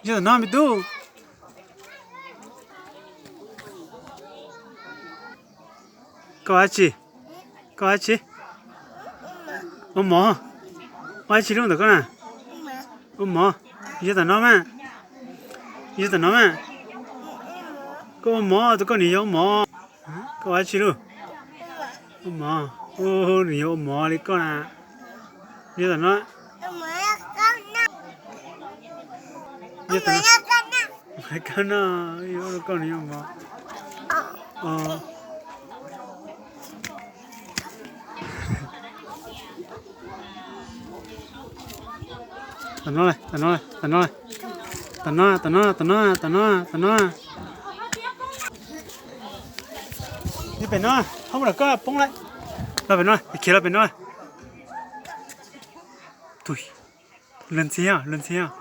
Yog tom no me tub. Koj ua dab tsi? Koj ua dab tsi? Ua mov. Ua dab tsi lub ntawm koj na? Ua mov. Yog tom no mas. Yog tom no mas. Koj ua mov, tus koj niam yog ua mov. Koj ua dab tsi lub? Ua mov. Ua, nws yog ua mov li koj na. Yog tom no. Yog tom no. Koj no, koj nws yog ua mov. Tom no, tom no, tom no, tom no, tom no, tom no, tom no, tom no. Li pem no, hauv lawm koj poob lawm. Los pem no, khiav los pem no. Tus, luag ntxhi os, luag ntxhi os.